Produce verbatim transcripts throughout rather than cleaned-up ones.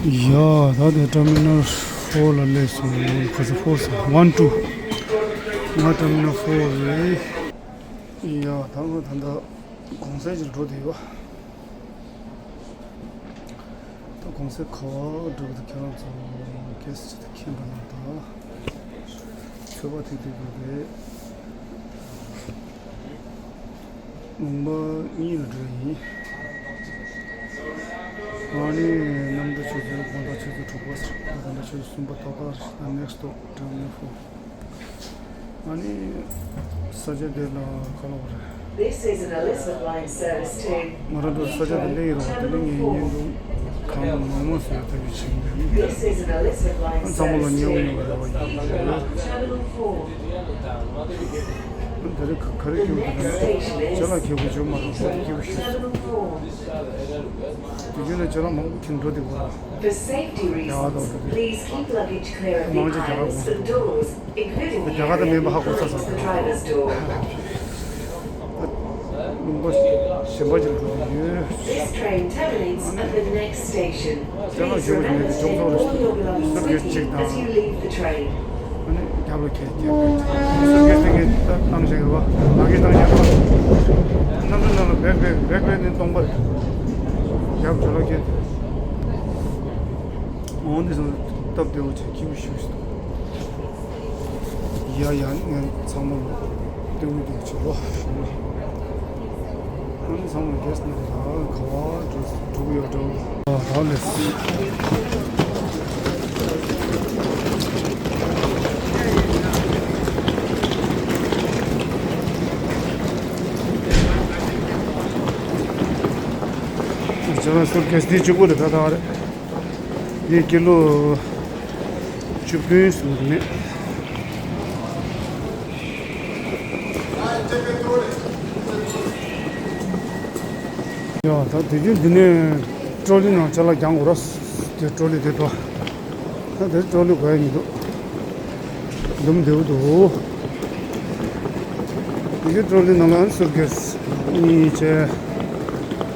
ཡ། ད་ལྟ་ཊར་མི་ནལ་ཕོར་ལ་སླེབས་སོང་། ག་ཚོད་ཕོར་ཟེར། ཝན་ཊུ། ང་ཊར་མི་ནལ་ཕོར་རེད། ཡ། ད་ང་ད་ལྟ་གུང་སེང་ཅིག་འགྲོ་བསྡད་ཡོད། ད་གུང་སེང་ག་པར་འགྲོ་གི་འདུག་ཁྱེད་རང་ཚོ་གས་ཅིག་ད་མཁྱེན་པ་གནང་དང་། ཚོད་དཔག་ཐིག་ཐིག་འགྲོ་བསྡད། ལུང་པ་གཉིས་ལ་འགྲོ་ཡིན། ཨ་ནི་གནམ་གྲུ་ཆུ་ཚོད་དགོང་དག་ཆུ་ཚོད་དྲུག་པ་ཟེར། ད་ལྟ་ཆུ་ཚོད་གསུམ་པ་ཏག་ཏག་རེད། ད་next stop terminal four། ཨ་ནི་ས་ཆ་དེ་ལ་ག་ལབ་དགོས་རེད། This is an Elizabeth line service to ང་རང་ཚོ་ས་ཆ་དེ་སླེབས་ཡོད་རེད་བ། དེ་ནས་ངའི་བརྙན་ཐུང་གང་མང་མང་བཟོས་ཐུབ་པའི་ཆེད་དུ། This is an Elizabeth line ཨ་ཚང་མ་ལ་service མཉེས་པོ་to ཡོང་བ་རེད་བ། Terminal four། ད་རེས་ག་རེ་སྐྱིད་པོ་འདུག་ཅ་ལག་སྐྱིད་པོ་བྱུང་མ་རེད། ད་རེས་སྐྱིད་པོ་ཞིག་དེ་རྒྱུན་ནས་ཅ་ལག་མང་པོ་ཁྱེར་འགྲོ་དེ་བ། For safety reasons, please keep luggage clear of the aisles and doors, including the area leading towards the driver's door. ལུང་པ་གཞན་པ་ཅིག་འགྲོ་གི་ཡོད། This train terminates at the next station. Please remember to take all your belongings with you as you leave the train. ཨ་ནི་རྒྱབ་ལ་ཁྱེར་ཁྱེར། སུ་གེ་སི་དེ་གས་ད་བཏང་བཞག་ཡོད་པ། ལག་གེ་བཏང་བཞག་ཡོད་པ། གནམ་གྲུ་ནང་ལ་བེག་བེག་བེག་བེག་ནི་སྟོང་པ་རེད། རྒྱབ་ཇོ་ལ་ཁྱེར། འོང་འདི་སོང་སྟབས་བདེ་བོ་བྱས་སྐྱིད་པོ་ཞིག་ཞིག་འདུག་ཡ་ཡ། ངས་ཚང་མ་ལ་སྟོན་གྱི་འདུག་ཅིག་ལོ་ཞུ་ལ། ཨ་ནི་ཚང་མ་གེ་སི་ནང་ལ་ག་པར་འགྲོ་འགྲོ་གི་ཡོད་འགྲོ། ཨ་ཧ་ལས། ཁྱེད་རང་སུཊ་ཀེ་སི་འདི་གཅིག་པོ་རེད། ད་ད་རེད། འདི་ཀི་ལོ་བཅུ་བདུན་ཙམ་མེད། ཡ། ད་དུས་རྒྱུན་འདི་ནས་ཊོ་ལི་ནང་ཅ་ལག་རྒྱག་དགོས་ར། དེ་ཊོ་ལི་དེ་འགྲོ། ད་དེ་ཊོ་ལི་དགོས་ཡ་མི་འདུག་འདུམ་བདེ་པོ་འདུག་དེ་གི་ཊོ་ལི་ནང་ལ་སུཊ་ཀེ་སི་གཉིས་བྱས།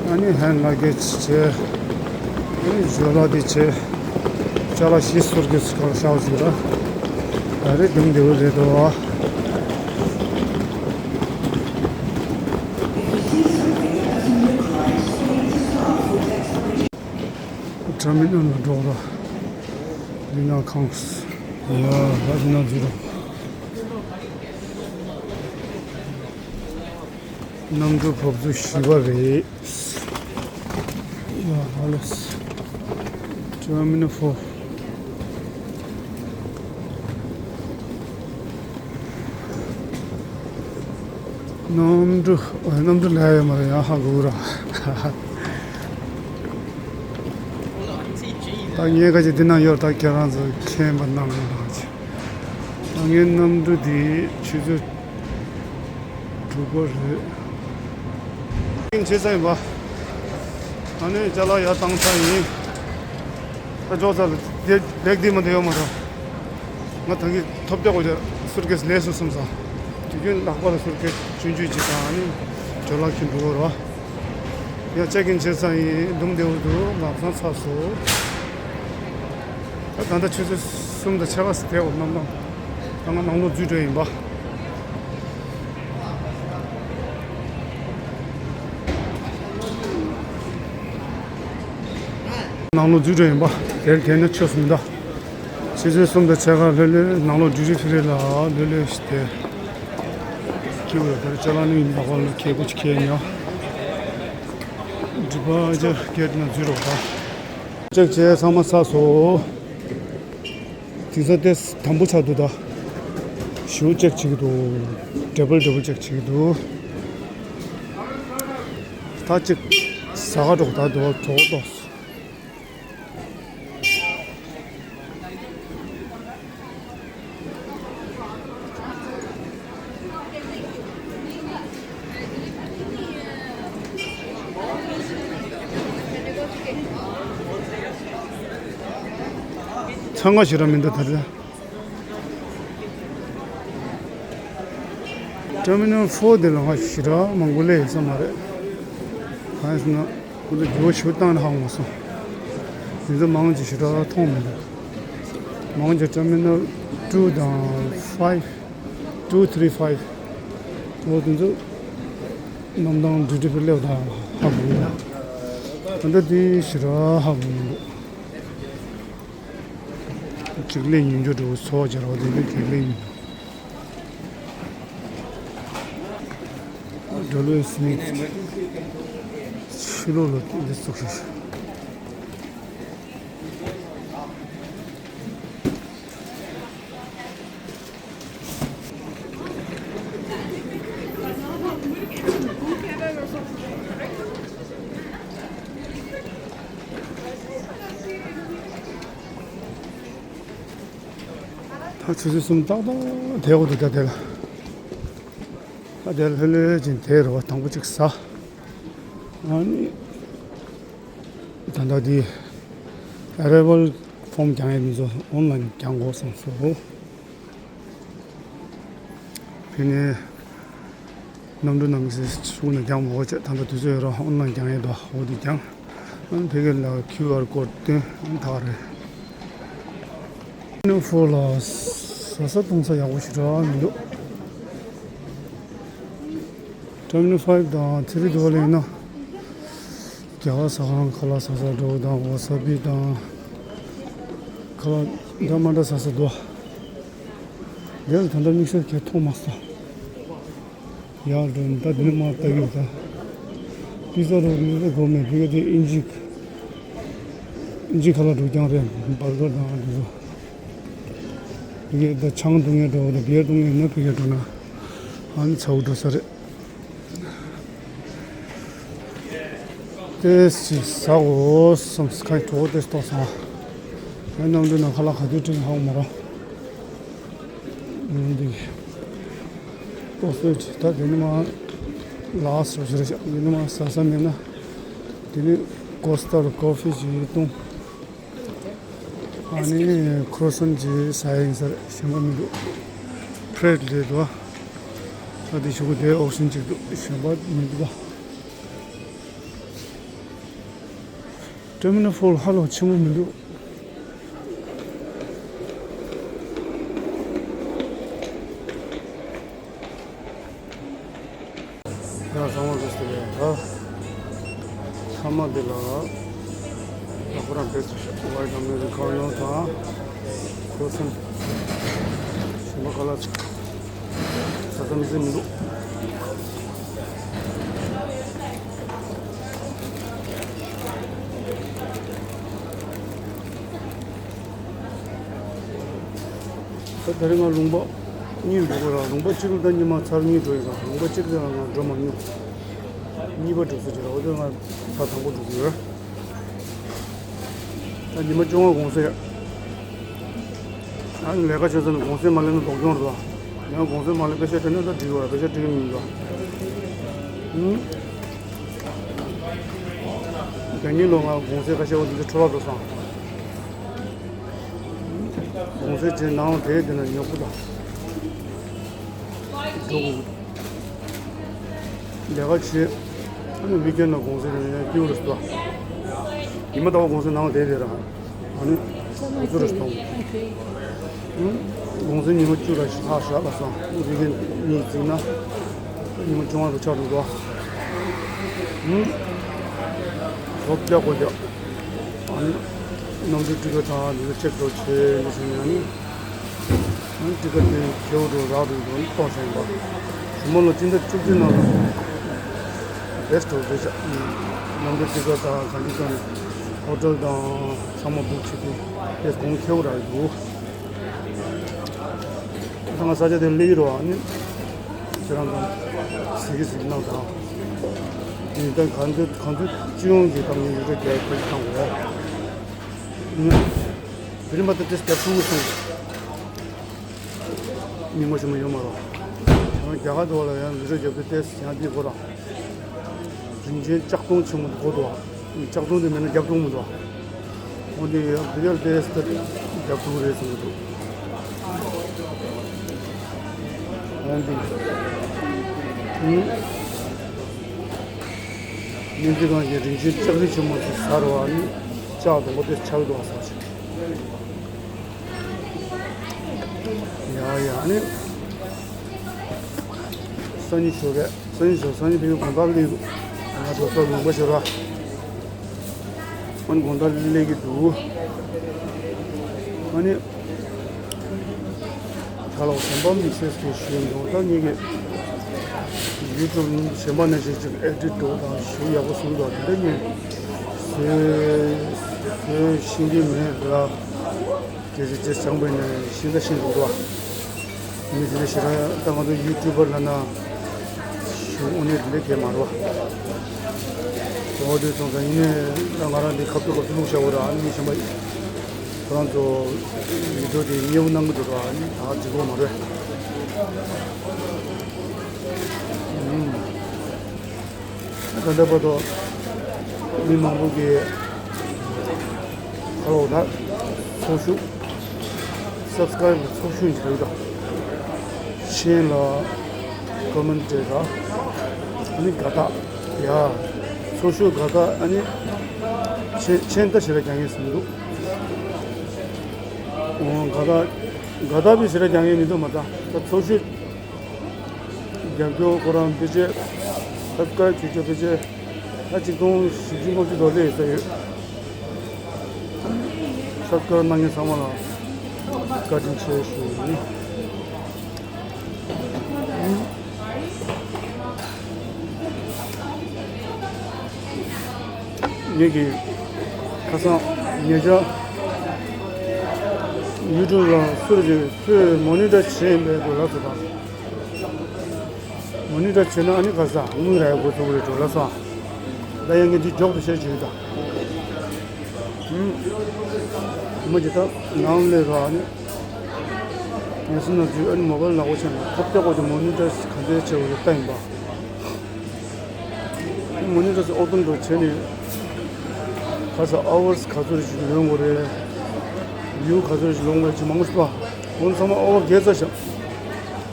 ཨ་ནི་ཧེན་ཌི་ལག་གེ་ཇི་བྱས། ཨ་ནི་ཇོ་ལ་དེ་བྱས། ཅ་ལག་བཞི་སུཊ་ཀེ་སི་སྒང་ལ་བཞག་ཟིག་ར། ད་རེས་འདུམ་བདེ་པོ་རེད་འདུག་ཨ། ཊར་མི་ནལ་ལ་འགྲོ་ར། ལི་ན་ཁང་། ཡ། ད་ལི་ན་འཛུལ་ར། གནམ་གྲུ་བབས་ཚུགས་བཞི་པ་རེད། ཡ་ཧ་ལས། ཊར་མི་ནལ་ཕོར། གནམ་གྲུ། ཨ། གནམ་གྲུ་ལས་ཡོད་མ་རེད། ཡང་ཧ་གོ་ར། ད་ངས་ཁ་ཅིག་འདི་ན་ཡོད། ད་ཁྱེད་རང་ཚོ་མཁྱེན་པ་གནང་རོགས་གནང་། ད་ངའི་གནམ་གྲུ་འདི་ཆུ་ཚོད་དྲུག་པ་རེད། ཀིང་བྱེད་ས་ཡིན་པ། ད་ནི་ཅ་ལག་ཡར་བཏང་ས་ཡིན། ད་འཇོག་ས་ལ་དེ་བེག་འདི་མ་དེ་ཡོད་མ་རེད། ང་ད་གིན་ཐོབ་རྒྱག་དགོས་ཀྱི། སུཊ་ཀེ་སི་ལས་སུ་སོང་ཙང་། དུས་རྒྱུན་ལག་པ་ལ་སུཊ་ཀེ་སི་ཆུང་ཆུང་ཅིག་དང་། ཨ་ནི་ཇོ་ལགས་ཀྱི་འགྲོ་བར་བ། ཡ། ཅེག་ཨིན་བྱེད་ས་ཡིན། འདུམ་བདེ་པོ་འདུག་ལམ་སང་ཚར་སོང་། ད་ད་ལྟ་ཆུ་ཚོད་གསུམ་དང་ཕྱེད་ཀ་ཙམ་དེ་འོ་གནམ་ཐང་། ད་ང་ནང་ལོགས་འཛུལ་འགྲོ་ཡིན་པ། ནང་ལོགས་འཛུལ་འགྲོ་ཡིན་པ། དེར་དེ་ནི་ཆུ་གསུམ་ད། ཆུ་ཚོད་གསུམ་དང་ཕྱེད་ཀ་ལྷོད་ལྷོད་ནང་ལོགས་ཌིའུ་ཊི་ཕི་རི་ལ་ལྷོད་ལྷོད་ཞིག་དེ། ཁྱེད་ཀྱི་དེར་ཅ་ལག་ནི་ཡིན་པ་ཁོ་ལ་ཁྱེད་ཀྱི་ཁྱེད་ཉོ། སྒྲིག་པ་ཅག་སྐད་ན་འཛུལ་རོགས་ད། ཅེག་བྱས་ཚང་མ་ཚར་སོང་། དེང་སང་དེ་དམ་པོ་ཆགས་འདུག་ད། ཞུ་ཅེག་བྱེད་ཀྱི་འདུག་ཌབ་བལ་ཌབ་བལ་ཅེག་བྱེད་ཀྱི་འདུག་ད་ཅིག་ཟ་ག་འགྲོ་ད་འདུག་གྲོགས་ཏོ། འཚང་ཁ་ཞེ་དྲག་མི་འདུག་ད་རེས། ཊར་མི་ནལ་ཕོར་དེ་ལ་ང་ཞེ་དྲག་མང་པོ་སླེབས་ཡོད་ས་མ་རེད། གང་ཡིན་ཟེར་ན། ཁོ་ཚོ་འགྱུར་བ་ཞིག་བཏང་ནས་ཧ་གོ་མ་སོང་། དེ་ཚོ་མང་ཆེ་ཞེ་དྲག་མཐོང་མི་འདུག་མང་ཆེ་ཊར་མི་ནལ་two དང་five, two, three, five འོ་དེ་ཚོ་གནམ་ཐང་ཌིའུ་ཊི་ཕི་རི་སླེབས་དང་ཧ་གོ་གི་འདུག་ད་ལྟ་དེ་ཞེ་དྲག་ཧ་གོ་མི་འདུག་གཅིག་ལས་ཉིན་རྒྱུ་འགྲོ་ཚོ་བ་སྦྱར་བ་དེ་འདྲ་གཅིག་ལས་ཉིན་འགྲོ་ལོས་སྨིན་ཕྱི་ལོགས་ལ་འདི་བཙུགས་ཤིང་། ད་ཆུ་ཚོད་གསུམ་ཏག་ཏག་དེ་འོ་དེ་ད་དེ་ལ་ད་དེ་ལ་ལྷོད་ལྷོད་ཅིག་དེ་རུ་བ་དང་པོ་གཅིག་ཟ། ཨ་ནི་ད་ལྟ་དེ་ཨ་རའི་ཝལ་ཕོམ་རྒྱག་ཡས་མི་ཚོ་ཨོན་ལན་རྒྱག་དགོས་བསམ་སོང་། ཕི་ནས་གནམ་གྲུ་ནང་གི་ཤུགས་ནས་རྒྱག་མ་དགོས་བྱས། ད་ལྟ་དུས་ཚོད་ཡོད་ར་ཨོན་ལན་རྒྱག་ཡས་འདུག་འོ་དེ་རྒྱག་ཨ་ནི་ཕ་གི་ལ་ཁིའུ་ཨར་ཀོཌ་སྟོན་ཨ་ནི་ཐག་རེད། ཊར་མི་ནལ་ཕོར་ལ་ཟ་ས་བཏུང་ས་ཡག་པོ་ཞེ་དྲག་མི་འདུག་ཊར་མི་ནལ་ཕའིབ་དང་ཐི་རི་དེ་བ་ལ་ཡིན་ན། རྒྱ་གར་ཟ་ཁང་ཁ་ལག་ཟ་ས་འདྲ་བོ་དང་ཝ་ས་བི་དང་། ཁ་ལག་འདྲ་མ་འདྲ་ཟ་ས་འདུག་དེ་ལ་ད་ལྟ་དམིགས་བསལ་གྱི་མཐོང་མ་སོང་། ཡག་འགྲོ་ད་འདི་ནས་མར་ལྟ་གི་ཡོད་ད། པི་ཛ་རོ་རི་རོ་གོ་མེད་ཕི་ག་དེ་ཨིན་ཇི། ཨིན་ཇི་ཁ་ལག་འགྲོ་རྐྱང་རེད། བར་གར་དང་འདི་ཚོ། ཕི་ག་ད་ཆང་འཐུང་ཡས་འགྲོ་བ་དང་བི་ཡར་འཐུང་ཡས་ན་ཕི་ག་འགྲོ་ན། ཨ་ནི་ཚ་བོ་འགྲོ་ས་རེད། ཏེས་ཅིག་ཟ་འོ་བསམ་སི་ཁའི་གྲོགས་ཏེས་ཏོག་ཟ། ཡང་གནམ་གྲུ་ནང་ཁ་ལག་ག་དུས་སྤྲིན་ཧ་གོ་མ་ར། འདི་ཏོག་ཙམ་ཅིག་ད་དེ་ནི་མ་ལགས་སོ་ཞེས་བྱ། དེ་ནི་མ་ཟ་ས་མེད་ན། དེ་ནི་ཀོ་སི་ཊར་ཀོ་ཕི་ཅིག་བཏུང་། ཨ་ནི་ཁོ་རོ་སན་ཅིག་ཟ་ཡིན་ཟེར་གཞན་པ་མི་འདུག་བྷི་རེཌ་རེད་འདུག་ད་དེ་ཞུ་གི་དེ་ཨོབ་ཤན་ཅིག་འདུག་གཞན་པ་མི་འདུག་ཊར་མི་ནལ་ཕོར་ཧ་ལོ་ཆེན་པོ་མི་འདུག་ཡང་ཚང་མ་བཟོས་ཏེ་ལས་ད། ཚང་མ་འདི་ལ་ད་ཁོ་རང་བེད་སྤྱོད་བྱ་ཝའི་ཊ་མིན་ཁོར་ནོ་དང་ཁོ་སན་ཞིམ་པོ་ཁ་ལག་ཅིག་ཟ་ས་མི་ཟིན་མི་འདུག་ད་དེ་རིང་ང་ལུང་པ་གཉིས་འགྲོ་དགོས་ར། ལུང་པ་གཅིག་ལ་ད་ཉི་མ་ཚར་གཉིས་འགྲོ་ཡི་ར། ལུང་པ་གཅིག་ལ་ང་འགྲོ་མ་མྱོང་། གཉིས་པ་འགྲོ་ས་ཅིག་ར། འོ་དེ་ང་ད་དང་པོ་འགྲོ་གི་ཡོད། ད་ཉི་མ་བཅོ་ལྔ་གུང་སེང་ཡོད། ཨ་ནི་ལས་ཀ་བྱེད་ས་ནི་གུང་སེང་མ་སླེབས་ན་སྡུག་གྱོང་རེད་པ། ཡང་གུང་སེང་མ་སླེབས་པ་ཤ་དྲན་ན་ད་འགྲིག་གི་རེད་པ། ཤ་དྲན་གི་མི་འདུག་ཨུམ། ད་ཉིན་ལོ་ང་གུང་སེང་ཁ་ཤས་པ་འདི་ཚོ་འཕྲོ་བརླག་འགྲོ་སོང་། གུང་སེང་བྱས་ནང་ལ་བསྡད་དེ་ན་ཉོག་པོ་དང་། འགྲོ་དགོས། ལས་ཀ་བྱེད། ཨ་ནི་ཝིག་ཨེན་ལ་གུང་སེང་རེད་ཡང་སྐྱིད་པོ་རེད་ཟེར། ཉི་མ་ཟླ་བ་གུང་སེང་ནང་ལ་བསྡད་དེ་ར། ཨ་ནི་དུས་ཚོད་རེ་གཏོང་། ཨུམ། གུང་སེང་ཉི་མ་བཅུ་ལ་ལྷག་བཞག་ལ་སོང་། ཨུ་ཝིག་ཨེན་གཉིས་བརྩིས་ན་ཉི་མ་བཅོ་ལྔ་རུ་ཆགས་འགྲོ་འདུག་ཨུམ། སློབ་རྒྱག་དགོས་རྒྱག་ཨ་ནི་གནམ་གྲུའི་ཊི་ཀེ་ཊི་དང་འདི་ཚོ་ཆེག་འགྲོ་བྱས་འདི་བྱས་ནས། ཨ་ནི་ཨ་ནི་ཊི་ཀེ་ཊི་དེ་ཁེའུ་འགྲོ་རག་འགྲོ་འགྲོ་ནི་གཏོང་བྱས་ཡིན་པ། གཞུག་མ་ལོ་སྤྱི་ཟླ་བཅུ་གཅིག་ནང་ལ་བེ་སི་ཊི་འགྲོ་བྱས་བྱས། གནམ་གྲུའི་ཊི་ཀེ་ཊི་དང་གང་ཅི་ཀྱང་ཧོ་ཊེལ་དང་ཚང་མ་བུག་བྱེད་དུས་དེ་གོང་ཁེའུ་རག་འདུག་ད་ང་ས་ཆ་དེ་སླེབས་ཀྱི་རེད་པ། ཨ་ནི་ཁྱེད་རང་ཚོ་གཟིགས་གཟིགས་གནང་དང་། དེ་ད་ག་ཚོད་ག་ཚོད་སྤྱི་ཡོངས་ཀྱི་ད་ངས་ཡུལ་གྲུ་རྒྱལ་ཁབ་ཀྱི་བཏང་དགོས། ཨ་ནི་དེ་རིང་མ་ད་ཏེས་རྒྱབ་ཐུབ་སོང་། མི་ངོ་ཤེས་མ་ཡོད་མ་རེད། རྒྱ་གར་དུ་བ་ལ་ཡང་ཡུལ་གྲུ་རྒྱབ་དུས་ཏེས་ཡང་འདི་གོ་ར། རིན་ཆེན་ལྕགས་མདོང་ཆེན་མོ་དེ་གོ་འདུག་བ། ལྕགས་མདོང་དེ་མེད་ན་རྒྱབ་མཐོང་མི་འདུག་བ། འོ་དེ་ཡང་བི་ཡལ་ཏེས་ཏེ་རྒྱབ་མཐོང་རེད་ཟེར་གི་འདུག་འོ་དེ། ཨུམ། སྨན་རྩིས་ཁང་གི་རིན་ཆེན་ལྕགས་རི་ཆེན་མོ་དེ་ཟ་རུ་བ་ནི། ལྕགས་དང་པོ་དེ་ཆགས་འདུག་ཟེར་ཞིག་ཡ་ཡ་ནི། སང་ཉིན་ཞོགས་ཀས་སང་ཉིན་ཞོགས་སང་ཉིན་ཕ་གི་དགོང་དག་སླེབས་འདུག་ང་ཚོ་སོགས་ལུང་པ་ཞོར་བ། ཨ་ནི་དགོང་དག་སླེབས་ཀྱི་འདུག་ཨ་ནི། ཁ་ལོ་གཞན་པ་མི་ཤེས་ཀྱི་ཞུ་འདུག་ད་ངེད་ཀྱི་ཡུ་ཊུབ་གཞན་པ་ནང་བཞིན་ཅིག་ཨེ་ཌིཊ་འགྲོ་དང་ཞུ་ཡག་པོ་བཟོ་འདུག་དེ་འདྲ་ངས་བཟོས་བཟོས་ཤེས་ཀྱི་མེད་ལ། སྐད་ཆ་ཅེས་བྱང་པའི་ནས་ཤིང་རྟ་ཤིང་འདུག་ལ། མི་དེ་འདྲ་ཞེ་དྲག་ད་ང་ཚོ་ཡུ་ཊུབ་པར་ལ་ན་ཞུ་འོ་ནས་དེ་འདྲ་གས་མ་རེད་བ། འོ་དེ་སོང་ཙང་ཡིན་ནས་ད་ང་རང་འདི་ཁ་ཐུག་ཁ་ཐུག་བླུགས་བཞག་འོ་ར་ཨ་ནི་མི་གཞན་པ་ཁོ་རང་ཚོ་ཡུ་ཊུབ་དེ་མཉེས་པོ་གནང་གི་འདུག་ར་ཨ་ནི་ད་འགྲིག་གི་མ་རེད། ད་ལྟ་བར་དུ་མི་མང་པོ་གིས་ཁ་ལོ་ན་ཚོགས་ཞུགས་སབ་སི་ཀ་རའིབ་ཚོགས་ཞུགས་ཡིན་ཟེར་ད། མཆན་ལ་ཀོ་མེན་ཊི་རེད་ད། ཨ་ནི་དགའ་རྟགས་ཡ། ཚོགས་ཞུགས་དགའ་རྟགས་ཨ་ནི་མཆན་མཆན་ད་ཞེ་དྲག་རྒྱག་མཁན་ཟིན་འདུག་འོ་དགའ་རྟགས་དགའ་རྟགས་དེ་ཞེ་དྲག་རྒྱག་མཁན་མི་འདུག་མ་ད་ད་ཚོགས་ཞུགས། རྒྱབ་སྐྱོར་ཁོ་རང་ཕལ་ཆེར་ཧབ་ཀ་བྱེད་ཆོག་ཕལ་ཆེར་ད་ཆིག་སྟོང་བཞི་བཅུ་ལྔ་བཅུ་དོ་ལེ་ཡོད་ས་ཡོད། ཧབ་ཀ་གནང་མཁན་ཚང་མ་ལ་བཀའ་དྲིན་ཆེ་ཞུ་ཡིན། ངེད་ཀྱི་ཁ་སང་ཉེ་ཆར་ཡུ་ཊུབ་ལ་སུ་རེ་ཅིག་ཁྱོད་མོ་ནི་ཊར་བྱས་ཡིན་པས་འགྲོ་ལབ་སོང་ད། མོ་ནི་ཊར་བྱས་ན་ཨ་ནི་ག་ས་དངུལ་རག་ཡག་འགོ་ཚུགས་རེད་འགྲོ་ལབ་སོང་། ད་ཡང་ངས་འདི་མགྱོགས་དུ་བཤད་བྱོས་ད། ཧུམ། མོ་ཇི་ད་ནང་ལས་ར་ཨ་ནི། ངས་སུ་ན་ཚུལ་ཨ་ནི་མོ་བལ་ལག་པ་ཆེན་ལ་ཐོབ་ཐོབ་གོ་དེ་མོ་ནི་ཊར་ག་ཚོད་བྱས་འོ་རེད་ལྟ་ཡིན་པ། མོ་ནི་ཊར་ཨོ་པན་འགྲོ་བྱས་ནས་ག་ས་ཨ་ཝར་སི་ག་ཚོད་ཞིག་ལོན་དགོས་རེད། ཝིའུ་ག་ཚོད་ཞིག་ལོན་དགོས་རེད་ཅིག་མང་པོ་ཞིག་འདུག་ཨ། འོ་ཚང་མ་ཨ་ཝར་བརྒྱད་ཙམ་བཞག་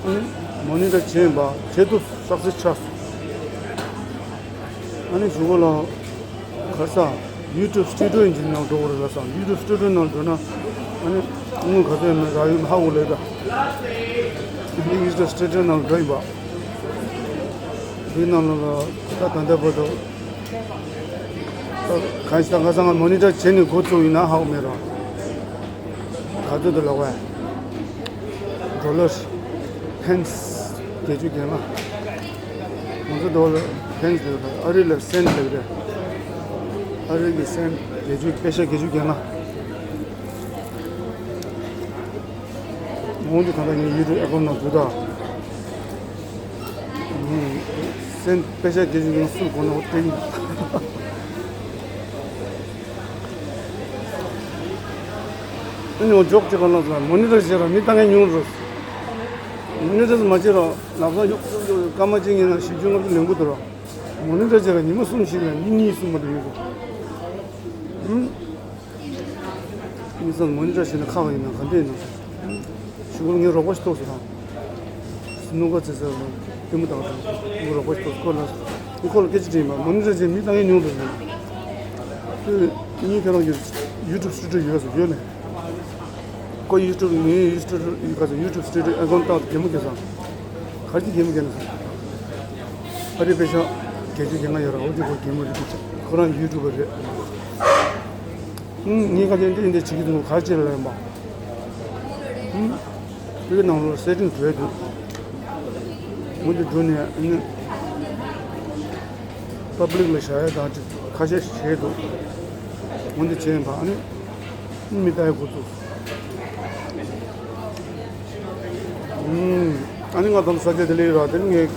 ཨ་ནི་མོ་ནི་ཊར་བྱས་ཡིན་པ་བྱེད་ཐུབ་སག་སེ་སི་ཆགས་སོང་། ཨ་ནི་གཞུག་གུ་ལ་ག་ས་ཡུ་ཊུབ་སི་ཊུ་ཌི་ཡོ་ཡིན་གྱི་ནང་འགྲོ་དགོས་རེད་ལབ་སོང་། ཡུ་ཊུབ་སི་ཊུ་ཌི་ཡོ་ནང་འགྲོ་ན་ཨ་ནི་དངུལ་ག་ཚོད་ཡོད་མེད་རག་ཡོད་མེད་ཧ་གོ་ལེ་ད། ཨ་ནི་ཡུ་ཊུབ་སི་ཊུ་ཌི་ཡོ་ནང་འགྲོ་ཡིན་པ། འདི་ནང་ལ་ལ་ད་ད་ལྟ་བར་དུ་ད་གང་ཞིག་ད་ཁ་སང་ང་མོ་ནི་ཊར་བྱས་ནས་འགོ་བཙུགས་ཡིན་ན་ཧ་གོ་མེད་རོགས། ག་ཚོད་དུ་ལོག་བས། ཌོ་ལར་ཕེན་སི་བརྒྱད་ཅུ་གྱ་ལྔ། ང་ཚོ་ཌོ་ལར་ཕེན་སི་ལབ་རེད། ཨ་རི་ལ་སེན་ཊི་ལབ་རེད། ཨ་རི་གི་སེན་ཊི་བརྒྱད་ཅུ་པེ་ཤ་བརྒྱད་ཅུ་གྱ་ལྔ། འོང་དུ་གང་ལྟར་ངས་ཡུ་ཊུབ་ཨེ་ཀོན་ནང་འཛུལ་དང་། སེན་ཊི་པེ་ཤ་བརྒྱད་ཅུ་གྱ་ལྔ་སུར་གོ་ནོ་སྟེང་། ཨ་ནི་འོ་འཇོག་ཅིག་ག་ལ་ཟ་མོ་ནི་ཊར་བྱས་ར་མི་ལྟ་མཁན་ཉུང་རུ། མོ་ནི་ཊར་མ་བྱས་ར་ལག་ས་ཡོག་ཡོག་ཡོག་སྐར་མ་གཅིག་ཉིན་ན་བཞི་བཅུ་ལྔ་བཅུ་ལེན་དགོས་འདུག་ར། མོ་ནི་ཊར་བྱས་ར་ཉི་མ་གསུམ་ཞིག་ལ་མི་གཉིས་གསུམ་མ་གཏོགས་ཡོད་དགོས། ཧུམ། མི་ཚང་མོ་ནི་ཊར་བྱས་ན་ཁག་ཡིན་ན་ག་འདྲ་ཡིན་ན། གཞུག་གུ་ངས་རོགས་པ་ཞིག་ཐོགས་སོང་ད། སྣུམ་འཁོར་རྩེད་ས་ལ་ལྟད་མོ་བལྟ་བར་འགྲོ། ངས་རོགས་པ་ཞིག་ཐོགས་སོང་། ཁོ་ལ་སྐད་ཆ་དྲིས་པ་མོ་ནི་ཊར་བྱས་མི་ལྟ་མཁན་ཉུང་དུ་སོང་། ཁྱོད་གཉིས་ཁྱེད་རང་གི་ཡུ་ཊུབ་སི་ཊུ་ཌི་ཡོ་ཡོད་ཟེར་ཡོད་ནས། ཁོ་ཡུ་ཊུབ་ངའི་ཡུ་ཊུབ་ཡུ་ཁ་ཚོ་ཡུ་ཊུབ་སི་ཊུ་ཌི་ཡོ་ཨེ་ཀོན་བཏགས་གད་མོ་བགད་སོང་། ག་རེ་གྱིས་གད་མོ་བགད་ན་སོང་། ཨ་རི་པེ་ཤ་བརྒྱད་ཅུ་གྱ་ལྔ་ཡོད་ར་འོ་དེ་ཁོ་གད་མོ་རེད་འདུག་ཁོ་རང་ཡུ་ཊུབ་པ་རེད། ངས་ཁ་ཅན་འདི་འདི་བྱེད་ཀྱི་འདུག་ག་ཅེ་ལ་ཡིན་པ། དེའི་ནང་ལོགས་སེ་ཊིང་བྲོས་འདུག་འོ་དེ་འགྲོ་ནས་ཨ་ནི་པབ་ལིག་ལ་བཞག་ཡ་དང་ཁ་ཤས་བྱས་འདུག་འོ་དེ་བྱས་ཡིན་པ་ཨ་ནི་མི་ལྟ་ཡ་འགོ་བཙུགས། ཨ་ནི་ང་ཚོ་ས་ཆ་དེ་ལས་ར་དེ་ནི་ངས་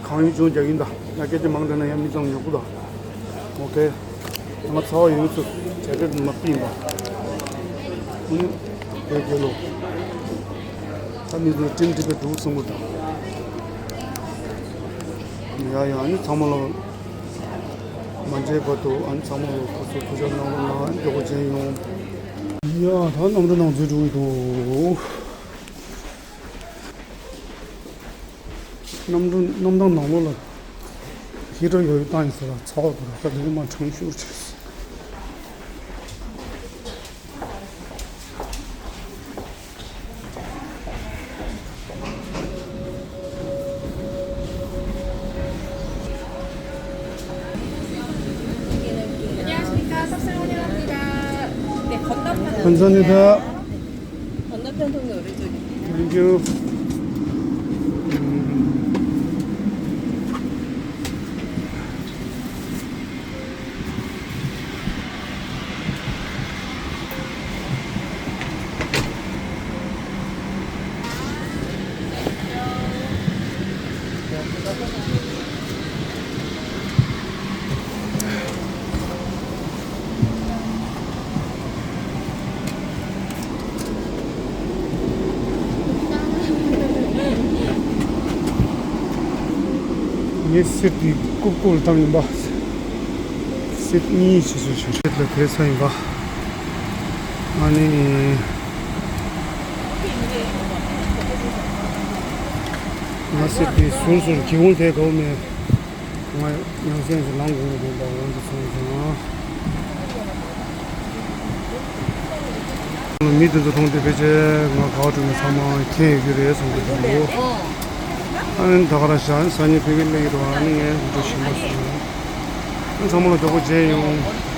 གང་ཡིན་ཅུང་རྒྱག་གིན་ད་ང་སྐད་ཆ་མང་དྲགས་ན་ཡང་མི་ཚང་ཉོ་གི་ད། ཨོ་ཀེ། ང་ཚ་བ་ཡོད་ཚུལ་ཇེ་ཀེ་ཊི་མ་ཕུད་པ། ཨུམ། དེ་དགེ་ལོ། ད་མི་ཚོ་ཀྲིམ་ཀྲིམ་པའི་འདུག་གསུང་གི་འདུག་ཡ་ཡ་ཨ་ནི་ཚང་མ་ལ་མ་མཇལ་བར་དུ་ཨ་ནི་ཚང་མ་ལ་ཁོ་ཚོ་ཐུགས་རྗེ་གནང་རོགས་གནང་། མགྱོགས་པོ་མཇལ་ཡོང་། ཡ་ད་གནམ་གྲུ་ནང་འཛུལ་འགྲོ་གི་འདུག་གནམ་གྲུ་གནམ་ཐང་ནང་ལོགས་ལ་ཧི་ཊར་ཡོད་བཏང་ཡིན་ཟེར་ལ་ཚ་བ་འདུག་ད་དེ་ནས་མར་གྲང་ཤུར་བྱས། 감사합니다. Thank you. ངའི་གསེར་དེ་ཀུར་ཀུར་བཏང་ཡིན་པ། གསེར་གཉིས་ཅིག་བཟོས་བྱུང་། ཁྱེད་ལ་དེ་ཚ་ཡིན་པ། ཨ་ནི། ང་གསེར་དེ་ཟུར་ཟུར་གྱི་འོང་དེ་གོ་མེད། ང་ཡང་སེམས་སུ་ལངས་དགོས་ཀྱི་འདུག་འོང་དུ་སོང་ཙང་། མི་དེ་ཚོ་མཐོང་དུས་ཕལ་ཆེར་ང་ག་བ་འགྲོ་ནས་ཚང་མ་མཁྱེན་ཡོད་ཀྱི་རེད་བསམ་གྱི་འདུག་ཨ་ནི་ད་ག་རང་ཤག་སང་ཉིན་བོད་སྐད་སླེབས་ཀྱི་འདུག་ཨ་ནི་ངས་འགྲོ་བཞིན་པ་སོང་། ཨ་ཚང་མ་ལ་མགྱོགས་པོ་མཇལ་ཡོང་།